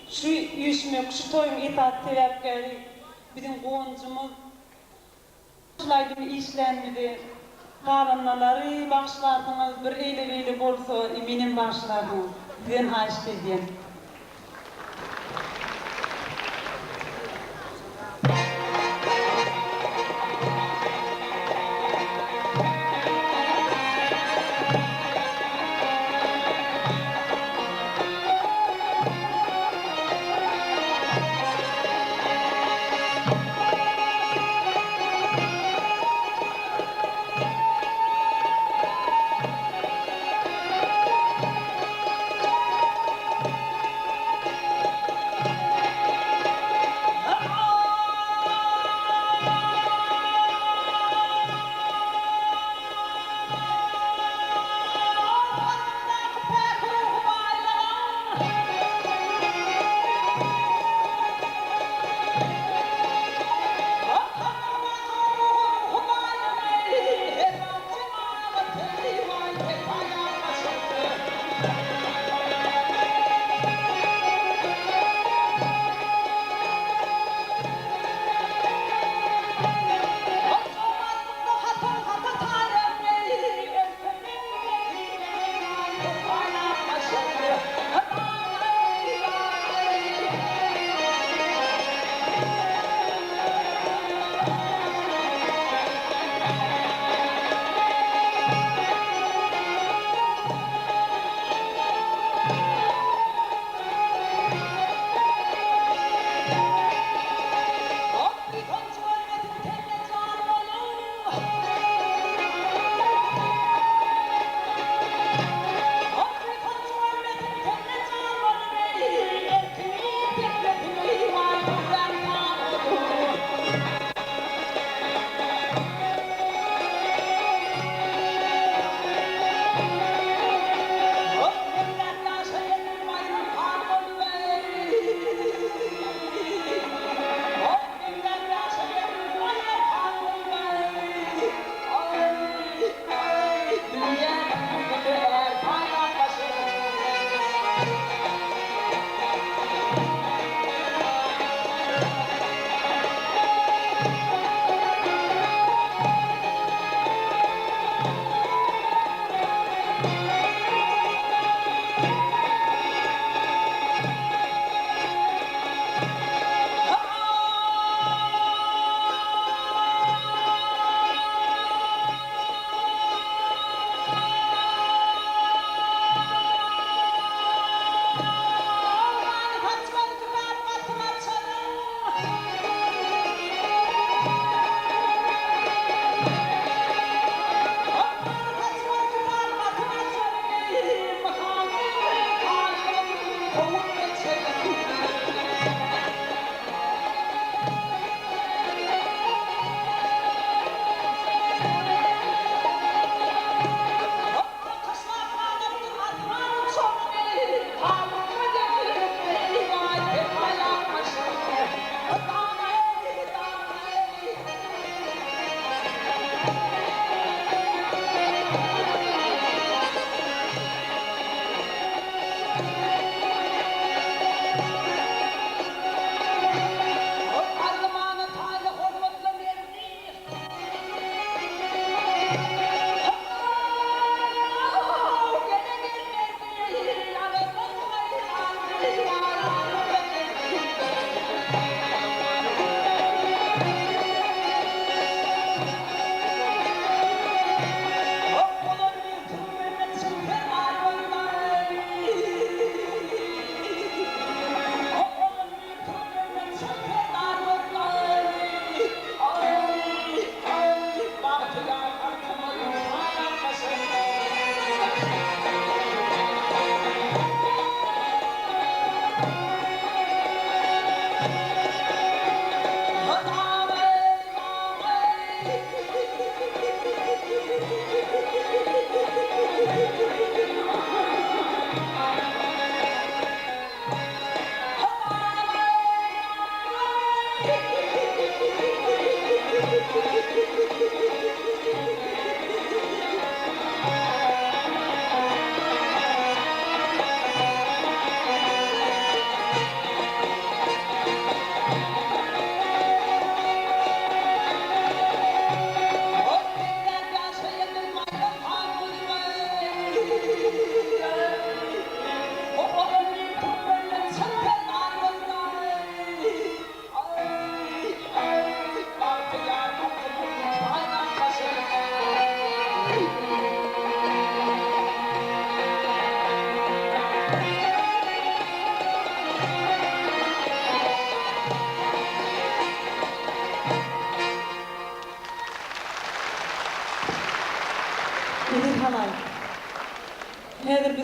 Şu üýşmek, şu toýuň esasy sebäpkäri biziň guwanjymyz. Şul aýdymy işlänimizi sazandalary bagyşlarsyňyz bir eýle beýle bolsa menem bagyşlarsyňyz sizden haýyşt edýän.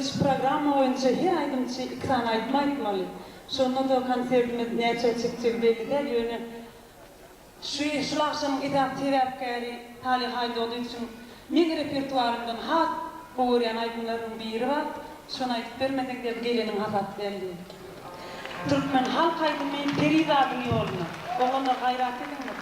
Biz şu programma boýunça her aýdymçy iki sany aýdym aýtmaly. Şonda-da konsertimiz näçä çekjegi belli däl, ýöne şu şul agşamyň esasy sebäpkäri Salyh Aýdogdy üçin meň repertuarymdan has gowy görýän aýdymlarymyň biri bar. Şony aýdyp bermeseň diýdi, geleniň hasap däl diýdi. Türkmen halk aýdymy Perizadyň ýoluna. Oglanlar gaýrat ediňler.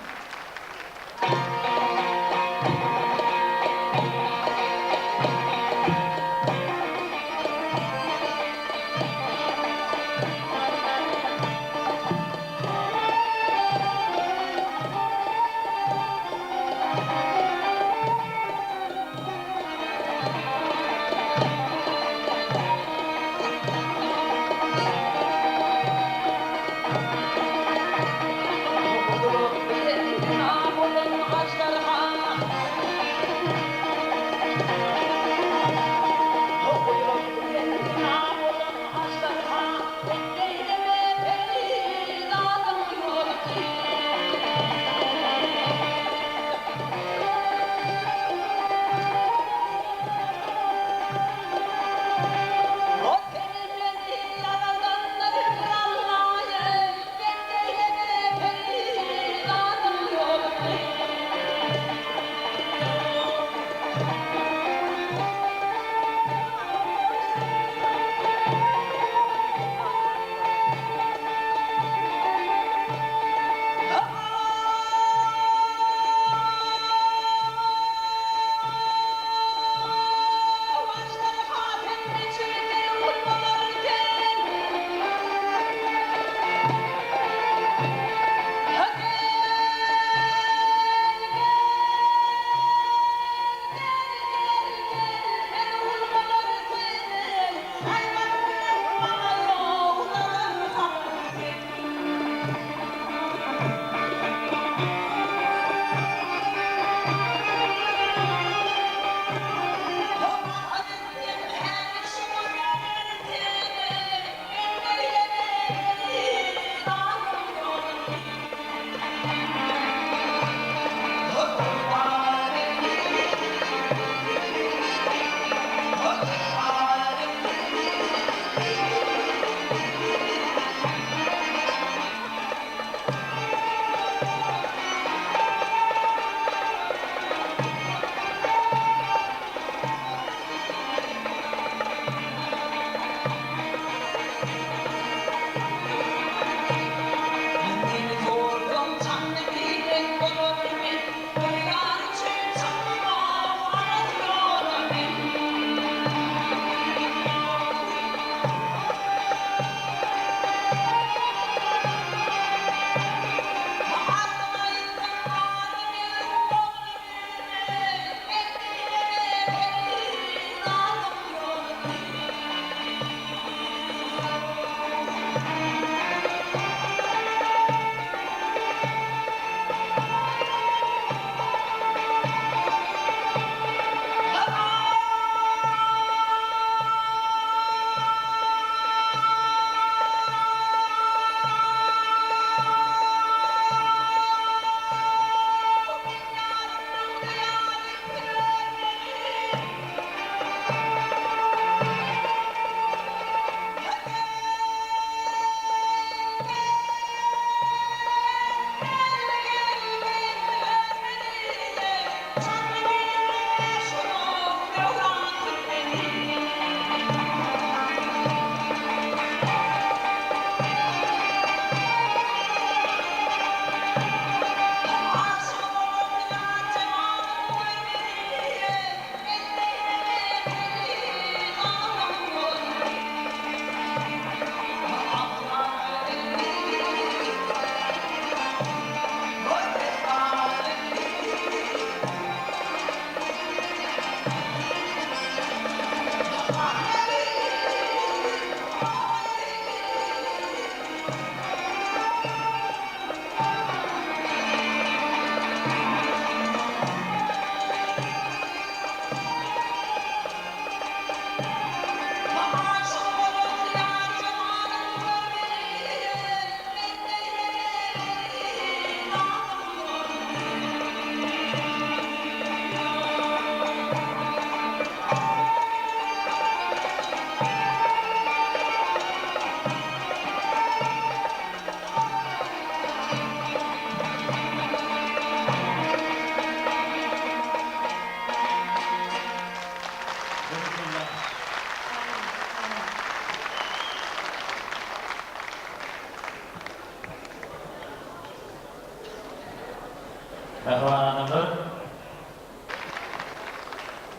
Mähriban adamlar!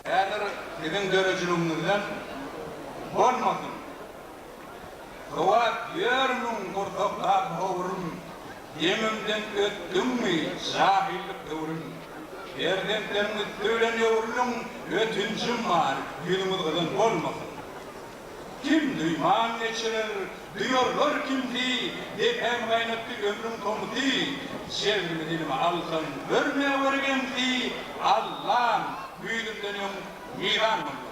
Häzir siziň döredijiligiňizden bolmasyn. Sowap ýörmüň gursakdaky howrun, Deňimden ötdüňmi, jahyllyk döwrün. Perzentleriň üsti bilen öwrüliň, Ötünjim bar, ýüzüňiz gyzan bolmasyn. Kim duýman geçirer, duýarlar kimsi, Depäm gaýnatdy ömrüň tomusy, Jebrimi dilime alsam, görme görgemsi, Allam, güýzümden öň mizan bolmasyn.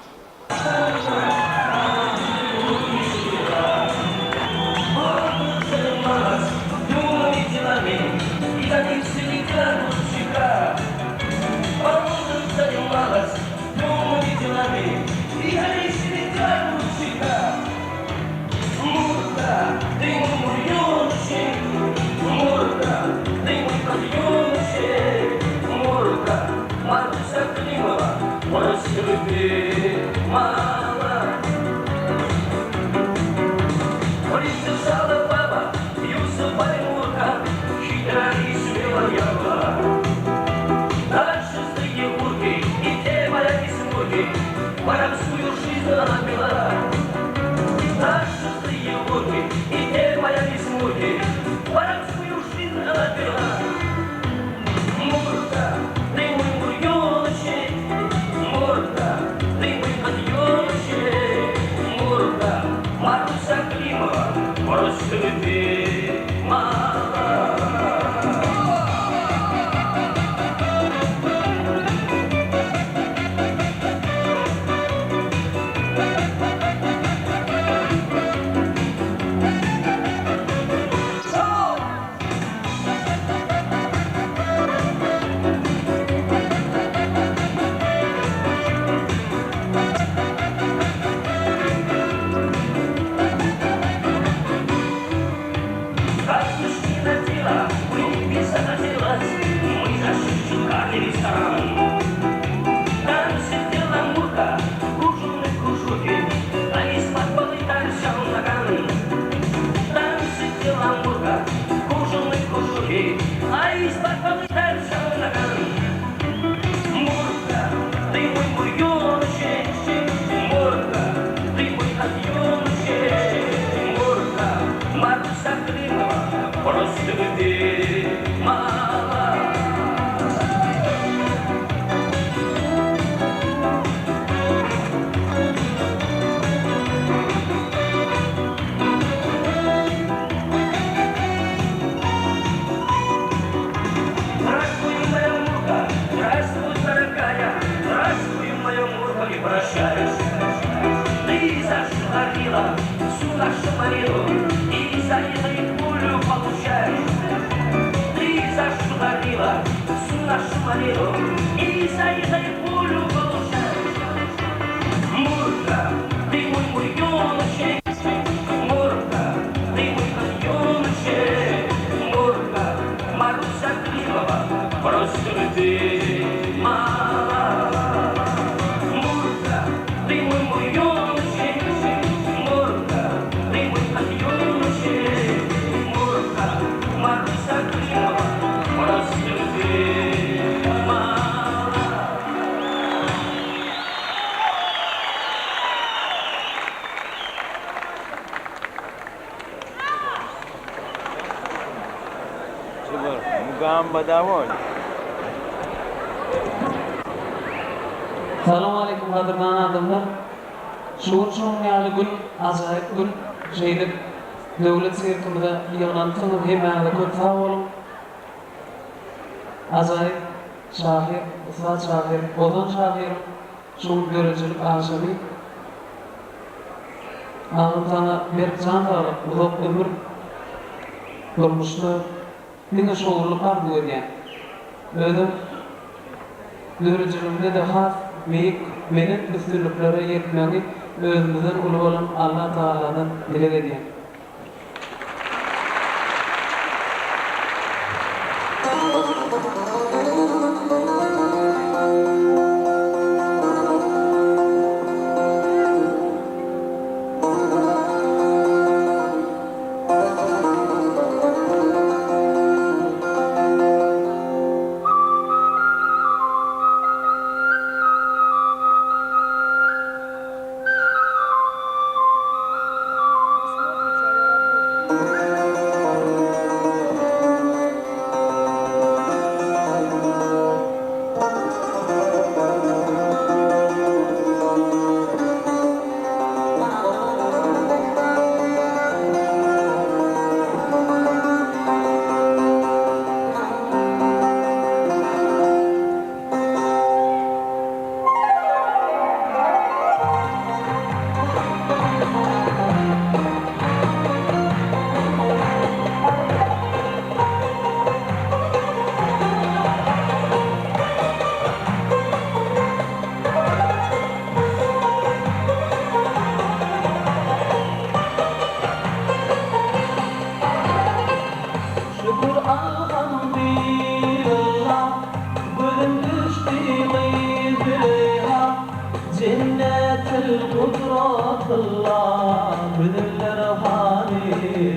Salowmaleýkim gadyrdan adamlar. Şu gün şunuň ýaly gün, ajaýyp gün. Şeýdip Döwlet sirkimize ýygnanypsyňyz hemmäňize köp sag boluň. Ajaýyp şahyr, ussat şahyr Ozan şahyryň şu gün döredijilik agşamy. Agam saňa berk jan saglyk, uzak ömür, durmuşda diňe şowlulyk arzuw edýän. Özem döredijiligiňde-de has beýik, belent üstünliklere ýetmegiňi özümizden uly bolan Alla Tagaladan dileg edýän.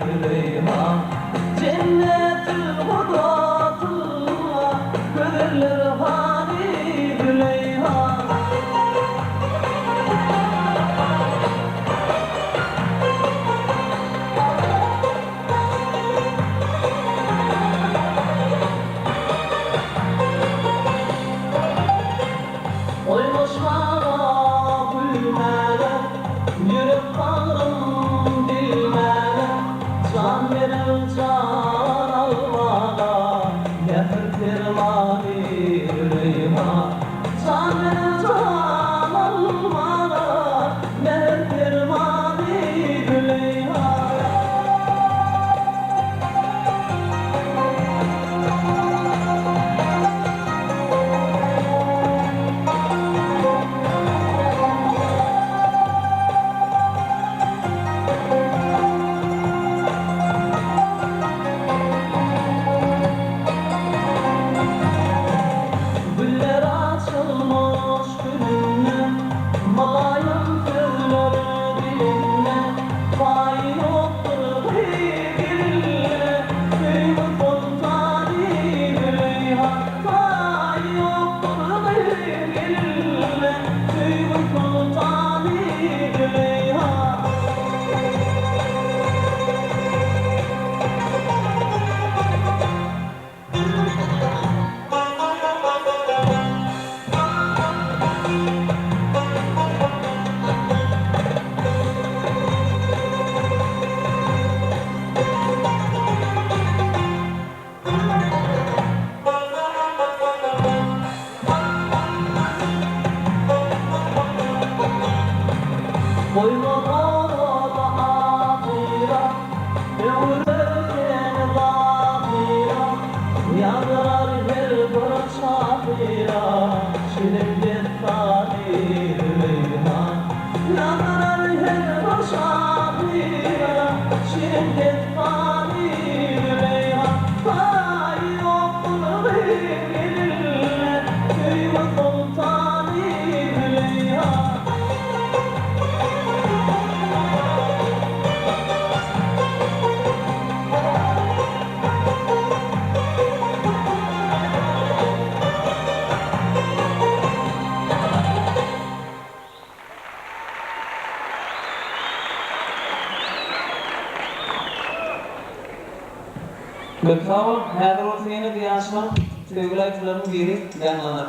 Züleýha. Jennetil gudratynda gözeller hany Züleýha. Oýnaşmaga, gülmäge, ýürek bagrym dilmäge, Jan beren jan almaga, mähir permany Züleýha. Jan beren jan almaga, mähir permany Züleýha. Güller açylmyş gülünde, Mylaýym sözler dilinde, Paýy ýokdur gyz gelinle, Söýgi soltany Züleýha. Paýy ýokdur gyz gelinle, Söýgi soltany Züleýha. Goýmaz oba ahyra, Öwrer seni zahyra, Ýazdyrar her bir şahyra, Şirin dessany Züleýha. Ýazdyrar her bir şahyra, Şirin dessany Züleýha. Taýy ýokdur gyz-gelinle, Söýgi soltany Züleýha. Köp sag bol, häzir bolsa ýene-de ýaşlaň söýgüli aýdymlarynyň biri ýaňlanar.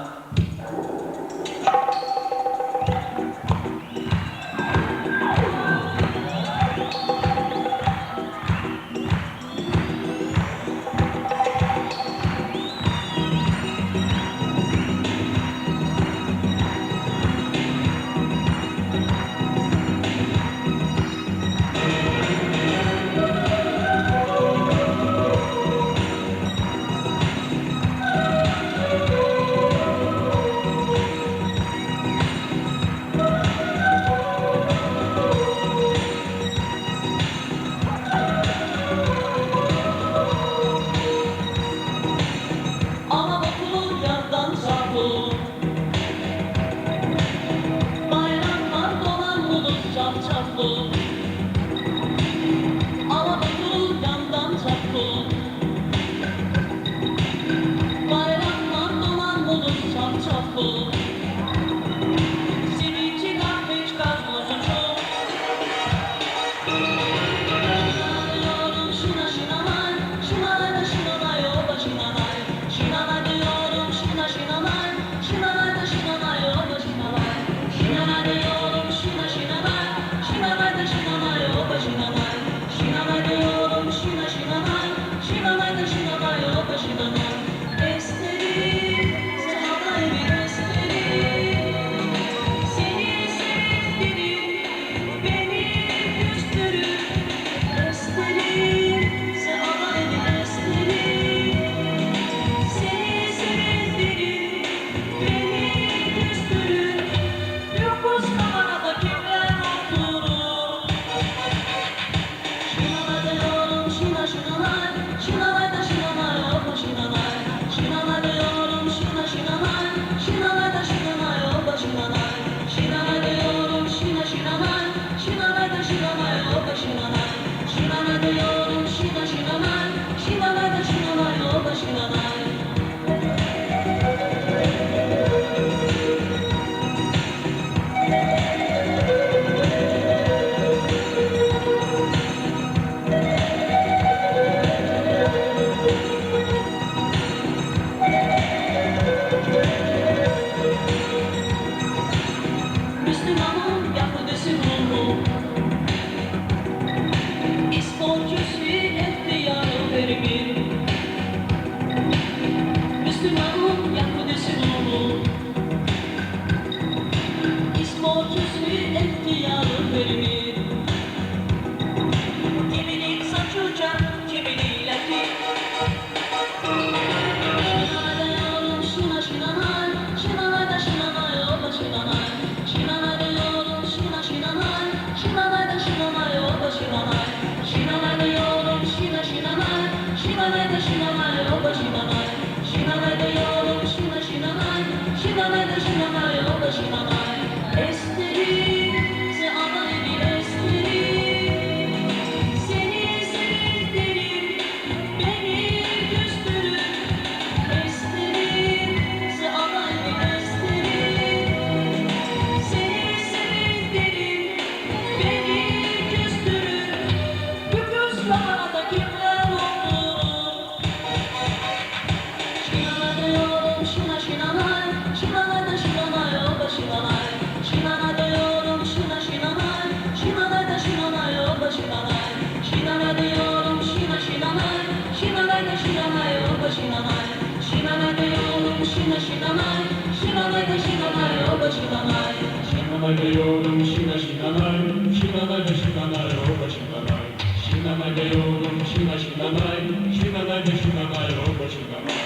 şinanaý, Şinanaý-da şinanaý, oba şinanaý. Şinanaý-da ýolum şina şinanaý, Şinanaý-da şinanaý, oba şinanaý. Şinanaý-da ýolum şina şinanaý, Şinanaý-da şinanaý, oba şinanaý.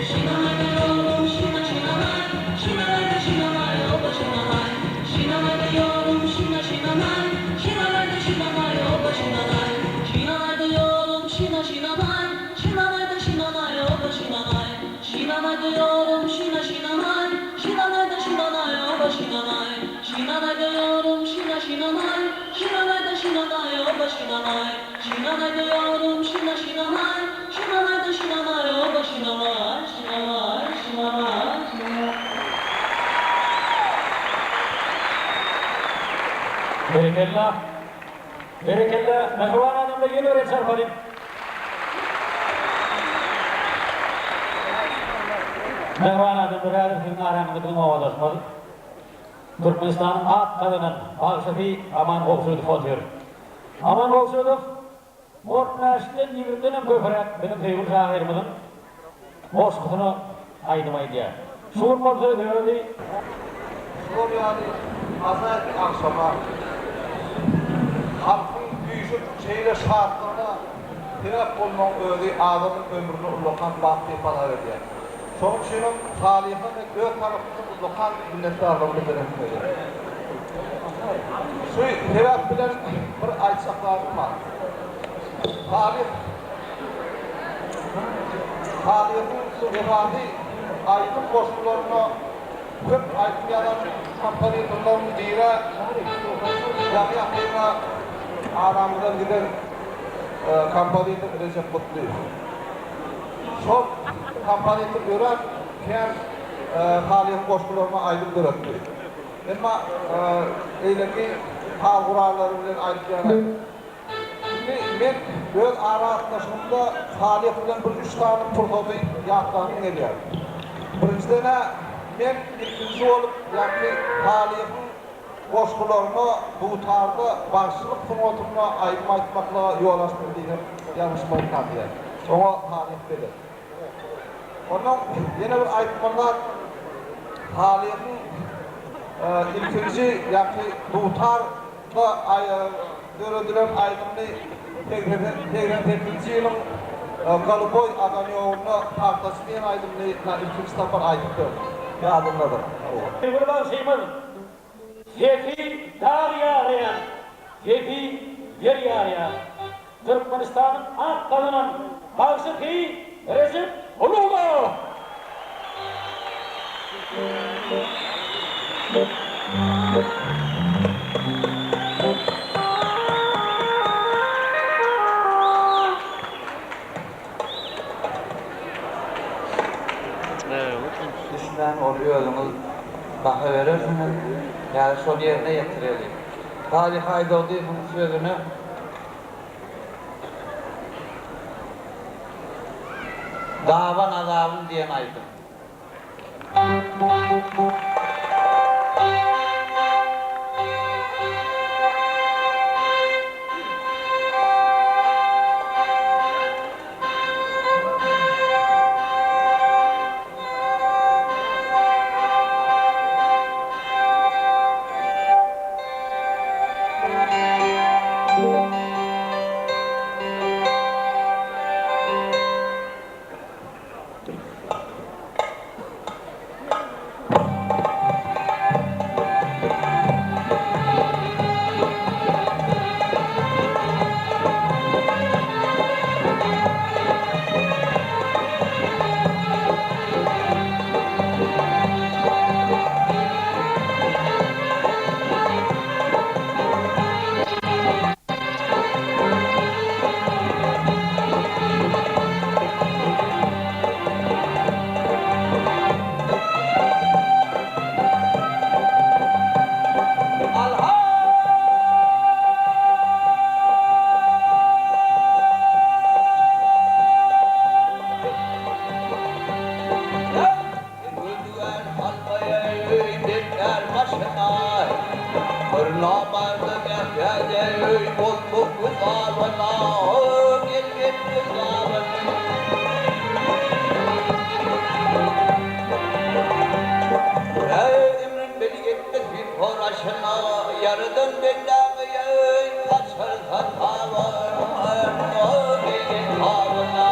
Şinanaýda ýolum şina şinanaý, Şinanaýda şinanaý, oba şinanaý. Şinanaýda ýolum şina şinanaý, Şinanaýda şinanaý, oba şinanaý. Şinanaýda ýolum şina şinanaý, Şinanaýda şinanaý, oba şinanaý. Şinanaýda ýolum şina şinanaý, Şinanaýda şinanaý, oba şinanaý. Şinanaýda ýolum şina şinanaý, Şinanaýda şinanaý, oba şinanaý. Şinanaýda ýolum şina şinanaý, Şinanaýda şinanaý, oba şinanaý, Şinanaý, şinanaý, şinanaý. Berekella! Berekella! Mähriban adamlar ýene bir el çarpalyň! Mähriban adamlar häzir siziň araňyzda biziň obadaşymyz Türkmenistanyň at gazanan bagşysy Aman Gowşudow otyr. Aman Gowşudow on bäşden ýigrimiden hem köpüräk biziň söýgüli şahyrymyzyň goşgusyna aýdym aýdýar. Şu gün bolsa özi. Şular ýaly ajaýyp agşama, halkyň üýşüp şeýle şatlygyna sebäp bolmagyň özi adamyň ömrüne ullakan bagt diýip hasap edýän. Şonuň üçinem talyha men öz tarapymdan ullakan minnetdarlygymy bildiresim gelýär. Şu sebäp bilen bir aýtjak zadym bar. Talyh Talyhyň esasy aýdym goşgularyna köp aýdym ýazan kompozitorlaryň biri ýaňy-ýakynda aramyzdan giden kompozitor Rejep Gutlyýew. Şol kompozitor örän kän Talyhyň goşgularyna aýdym döretdi. Emma beýleki saz gurallary bilen aýdylýan aýdym. Indi men öz aragatnaşygymda Salyh bilen bir üç sany pursady ýatlasym gelýär. Birinjiden-ä, men ilkinji bolup ýaňky Salyhyň goşgularyna dutarda bagşylyk sungatynda aýdym aýtmaklyga ýol açdym diýsem ýalňyşmaryn diýýän. Oňa Salyh belet. Onnoň ýene bir aýtmaly zat, Salyhyň ilkinji ýaňky dutar Da döredilen aýdymyny 88-nji ýylyň Goluboý ogonýogynda Pagtaçy diýen aýdymyny ilkinji sapar aýdyp berdi. Ýadymdadyr. Söýgüli bagşymyz sesi dag ýarýan, sesi ýer ýarýan Türkmenistanyň at gazanan bagşysy Rejep Gulugow! Düşmän ony özüňiz baha berersiňiz. Häzir şony ýerine ýetireli. Salyh Aýdogdyýewiň sözüne. Daban azabym diýen aýdym. bolma güzabana, gel gel güzabana. Ey ömrün beni etmesin horaşına, yarıdan bendağıya kaçarsan tavana, gel gel tavana.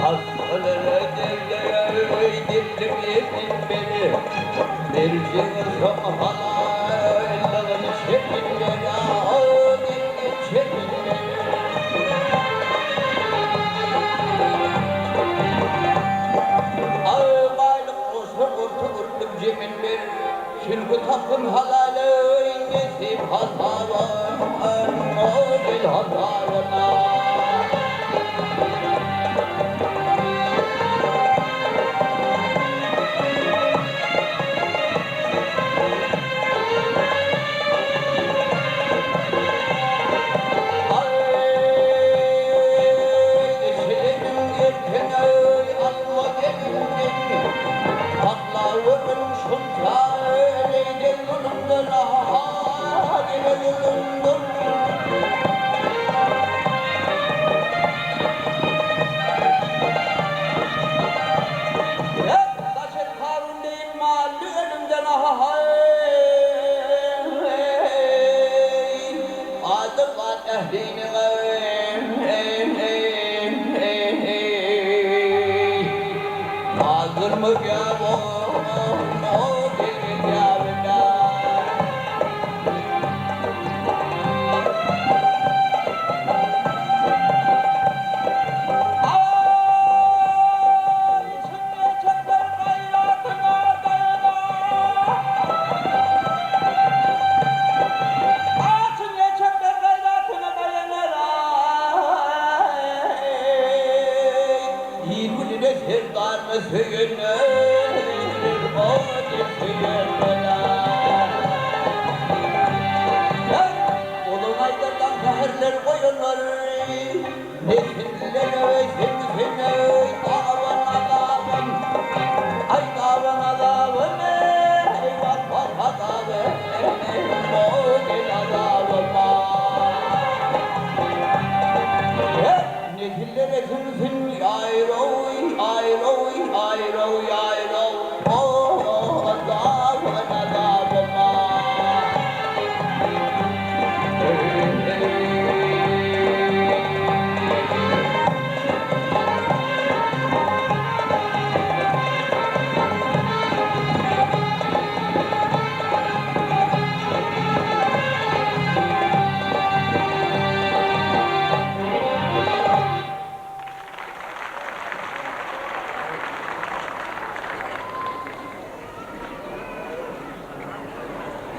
Hastalara devleye yedim beni, Vercin somhala ellerini çekin beni, gel çekin beni. Ay baylık olsa kurtu kurtum cemin bir, Çünkü tapın halalı nesip hasavan, gel hasavana.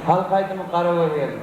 Halk aýdymy Garagöz gelin.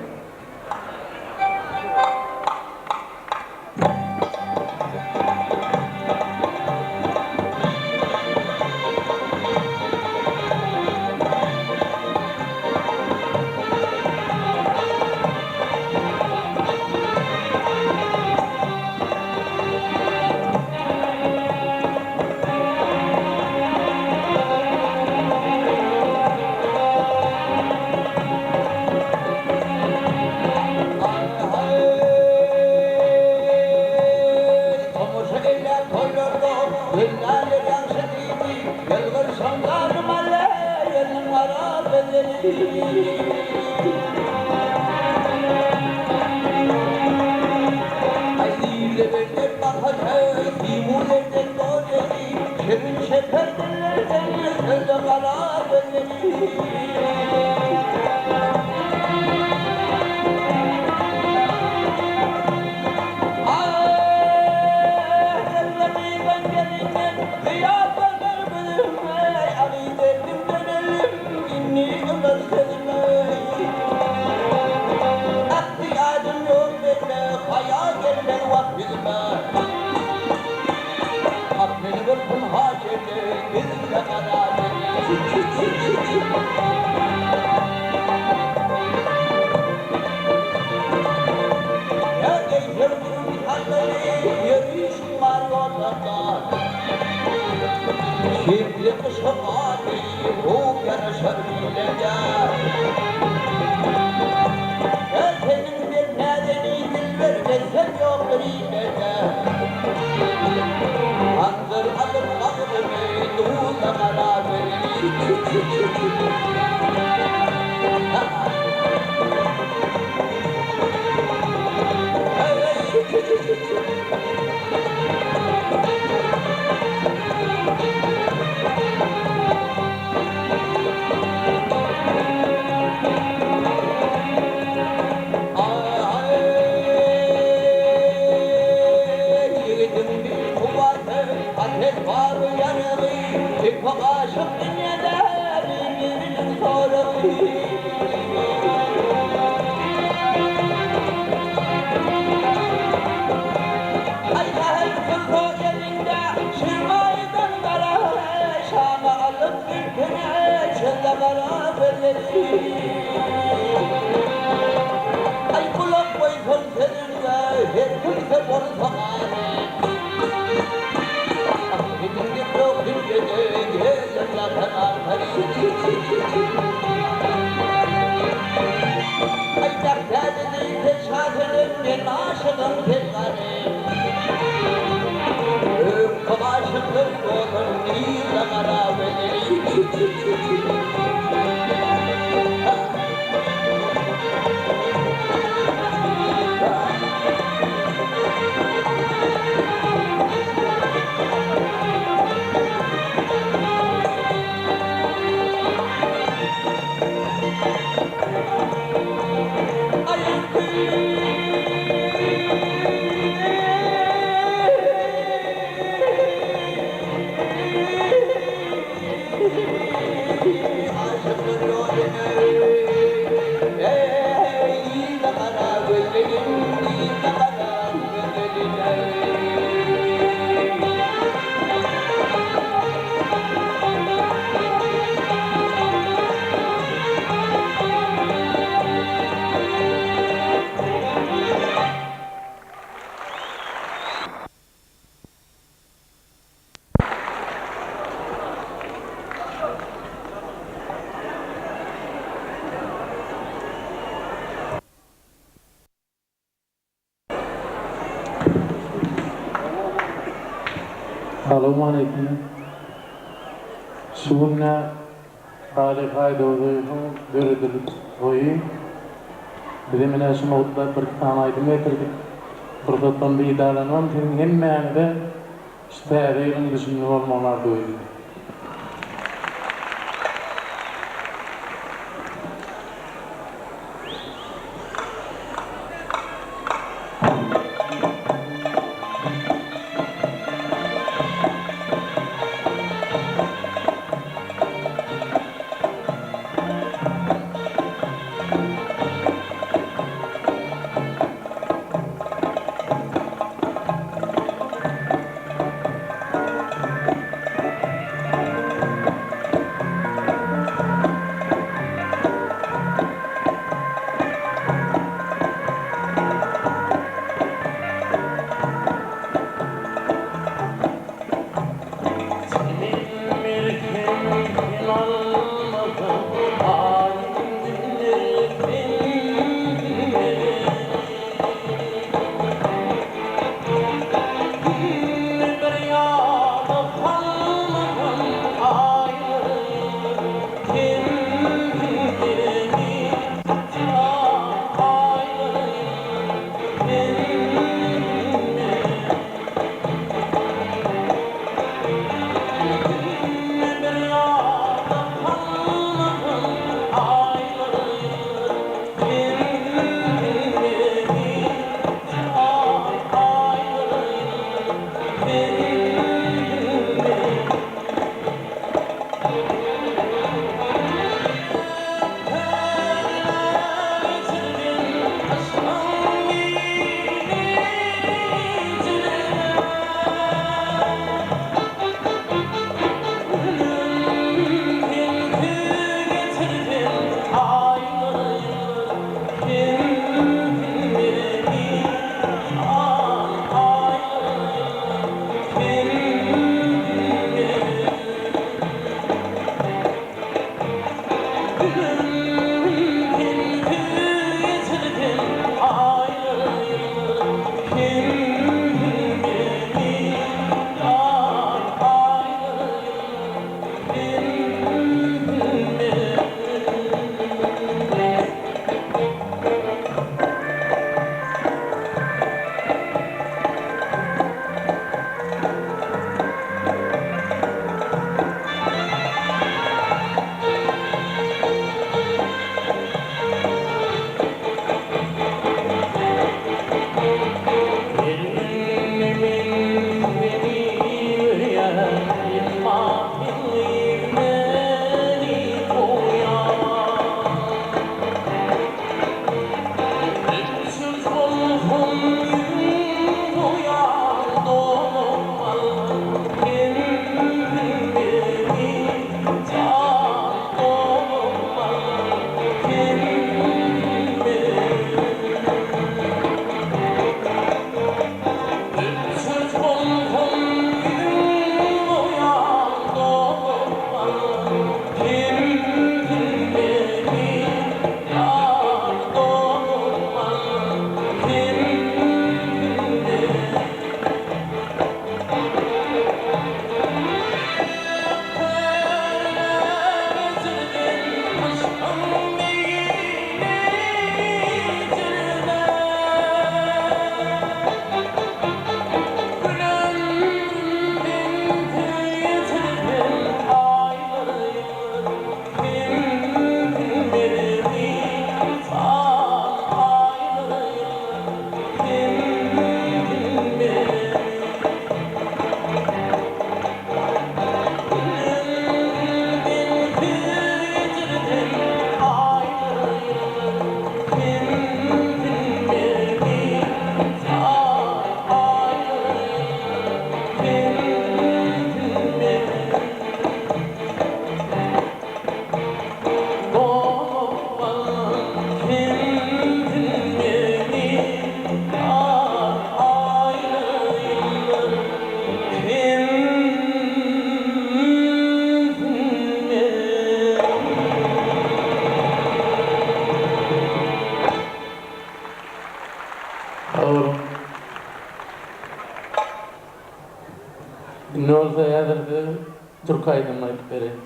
Hanjar alyp bagrymy duzla gara Ýigidiň bir kuwwaty, ateş bar ýaragy, Iki aşyk dünýede bir-biriniň soragy. Aý sähel tutulsa eliňde şirmaýydan gara, Şama alyp gülküne çölde gara gözleri. Aý gulak goýsaň sözüňe her kimse bolsa gany. Ahmediň ýok dünýede geler ýatan arkaly. Aý Mähtäji diýse şasenem men aşygym pengany. Öňki aşyklar ýolun nirde gara gözeli. Salowmaleýkim. Şu günde Salyh Aýdogdyýewiň döredijilik toýy. Bizem ine şuny gutlap birki sany aýdym getirdik. Pursatdan peýdalanybam siziň hemmäňize şu täze ýylyň düşümli bolmagyny arzuw edýän. Indi bolsa häzir size türk aýdymyny aýdyp bereýin.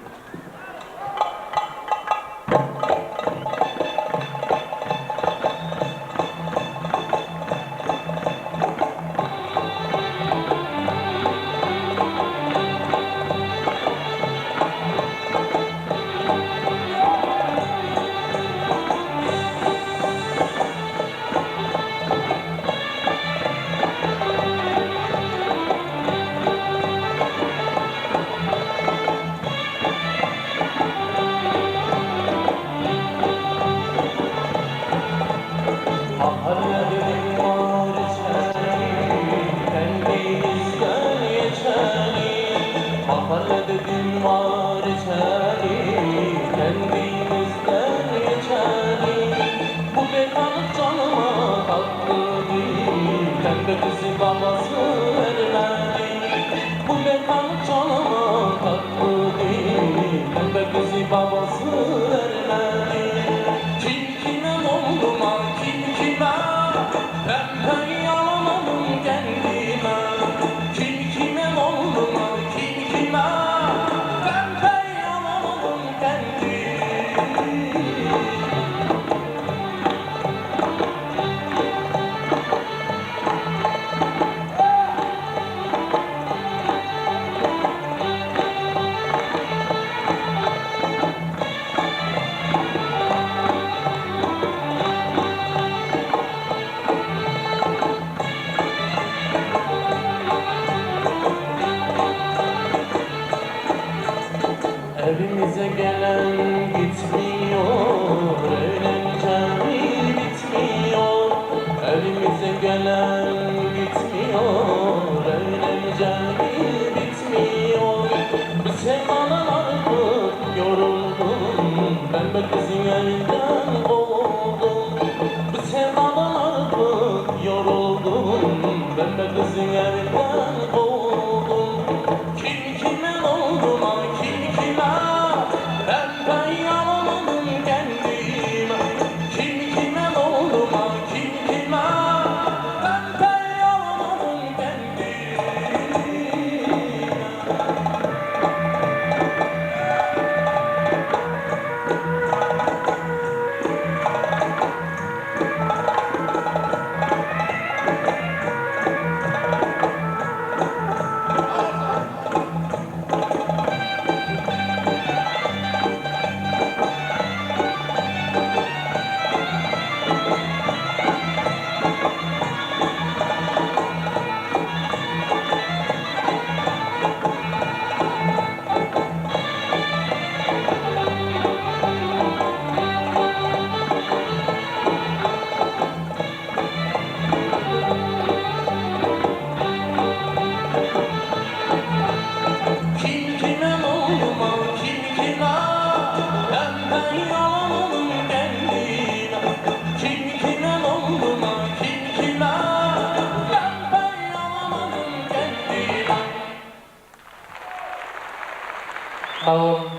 Sag boluň.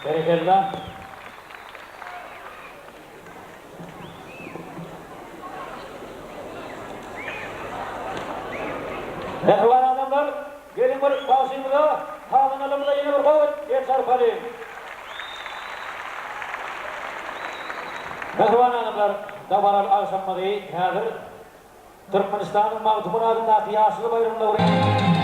Berekella. Mähriban adamlar, geliň bir bagşymyza, sazandalarymyza ýene bir gowy el çarpalyň. Mähriban adamlar, dabaraly agşamymyzy häzir Türkmenistanyň Magtymguly adyndaky Ýaşuly baýramynda guraýan.